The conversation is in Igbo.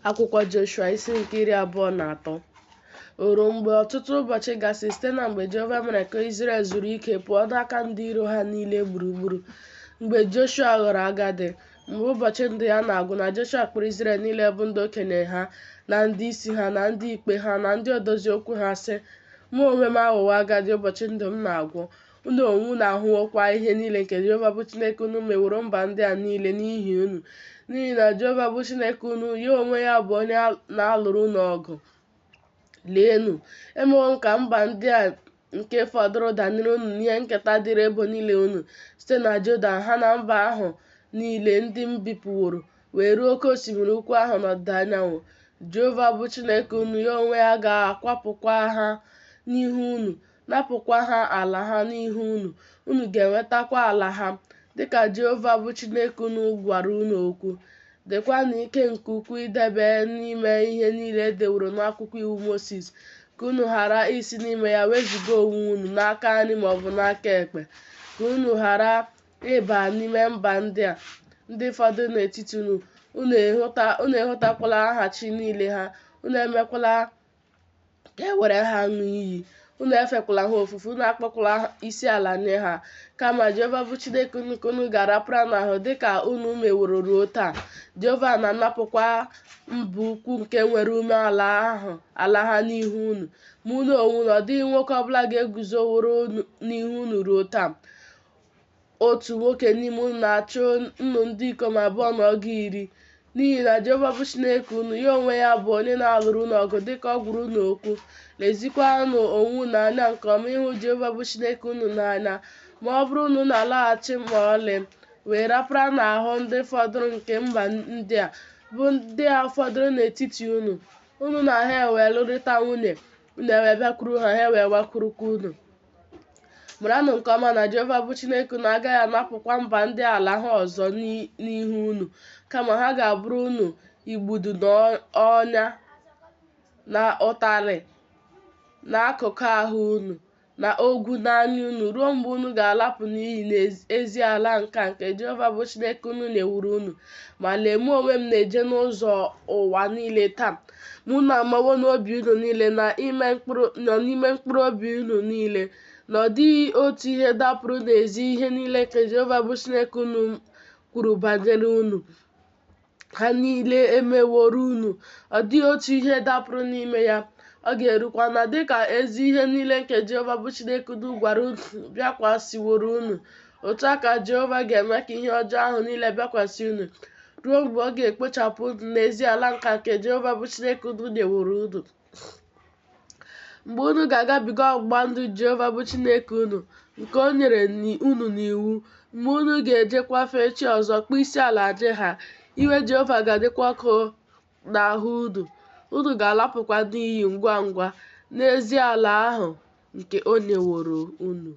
Akwụkwọ Joshua isi nke 23. O ruo mgbe ọtụtụ ụbọchị gasịrị site na mgbe Jehova mere ka Izrel zuru ike pụọ n'aka ndị iro ha niile gburugburu, mgbe Joshua ghọrọ agadi, mgbe ụbọchị ndụ ya na-agwụ, na Joshua kpọrọ Izrel niile bụ ndị okenye ha na ndị isi ha na ndị ikpe ha na ndị odozi okwu ha, sị, Mụ onwe m aghọwo agadi, ụbọchị ndụ m na-agwụ. Unu onwe unu ahụwokwa ihe niile nke Jehova bụ Chineke unu meworo mba ndị a niile n'ihi unu, n'ihi na Jehova bụ Chineke unu, ya onwe ya bụ onye na-alụrụ unu ọgụ. Leenụ, emewo m ka mba ndị a nke fọdụrụ danyere unu n'ihe nketa dịrị ebo niile unu site na Jọdan, ha na mba ahụ niile ndị m bipụworo, wee ruo oke osimiri ukwu ahụ n'ọdịda anyanwụ. Jehova bụ Chineke unu, ya onwe ya ga-akwapụkwa ha n'ihu unu, napụkwa ha ala ha n'ihu unu, unu ga-enwetakwa ala ha, dịka Jehova bụ Chineke unu gwara unu okwu. Dịkwanụ ike nke ukwuu idebe na ime ihe niile e deworo n'akwụkwọ iwu Mosis, ka unu ghara isi n'ime ya wezuga onwe unu n'aka nri ma ọ bụ n'aka ekpe, ka unu ghara ịba n'ime mba ndị a ndị fọdụrụ n'etiti unu, unu ehotakwala aha chi niile ha, unu emekwala ka e were ha ṅụọ iyi, unu efekwala ha ofufe, unu akpọkwala isi ala nye ha. Kama Jehova bụ Chineke unu ka unu ga-arapara n'ahụ dịka unu meworo ruo taa. Jehova na-anapụkwa mba ukwu nke nwere ume ala ha n'ihu unu. Ma unu onwe unu, ọ dịghị nwoke ọbụla ga-eguzoworo n'ihu unu ruo taa. Otu nwoke n'ime unu na-achụ nnu ndị ikom abụọ na ọgụ iri, n'ihi na Jehova bụ Chineke unu, ya onwe ya bụ onye na-alụrụ unu ọgụ dịka ọ gwara unu okwu. Lezikwanụ onwe unu anya nke ọma ịhụ Jehova bụ Chineke unu n'anya, ma ọ bụrụ na unu alaghachi ma ọlị, wee rapara n'ahụ ndị fọdụrụ nke mba ndị a, bụ ndị a fọdụrụ n'etiti unu, unu na ha ewee lụrịta nwunye, unu ewee bịakwuru ha, ha ewee gbakwurukwa unu. Maranụ nke ọma na Jehova bụ Chineke unu agaghị anapụkwa mba ndị a ala ha ọzọ n'ihu unu, kama ha ga-abụrụ unu igbudu na ọnya na ụtarị n'akụkụ ahụ unu na ogwu n'anya unu ruo mgbe unu ga-alapụ n'iyi n'ezi ala nke a nke Jehova bụ Chineke unu nyeworo unu. Ma lee, mụ onwe m na-eje n'ụzọ ụwa niile taa, ma unu amawo n'obi unu niile na n'ime mkpụrụ obi unu niile na ọ dịghị otu ihe dapụrụ n'ezi ihe niile nke Jehova bụ Chineke unu kwuru banyere unu. Ha niile emeworo unu, ọ dịghị otu ihe dapụrụ n'ime ya. Ọ ga-erukwa na dịka ezi ihe niile nke Jehova bụ Chineke unu gwara unu bịakwasịworo unu, otu a ka Jehova ga-eme ka ihe ọjọọ ahụ niile bịakwasị unu, ruo mgbe ọ ga-ekpochapụ unu n'ezi ala nke a nke Jehova bụ Chineke unu nyeworo unu. Mgbe unu ga-agabiga ọgbụgba ndụ Jehova bụ Chineke unu, nke o nyere unu n'iwu, mgbe unu ga-ejekwa fee chi ọzọ, kpọọ isi ala nye ha, iwe Jehova ga-adịkwa ọkụ n'ahụ unu, unu ga-alapụkwa n'iyi ngwa ngwa n'ezi ala ahụ nke o nyeworo unu.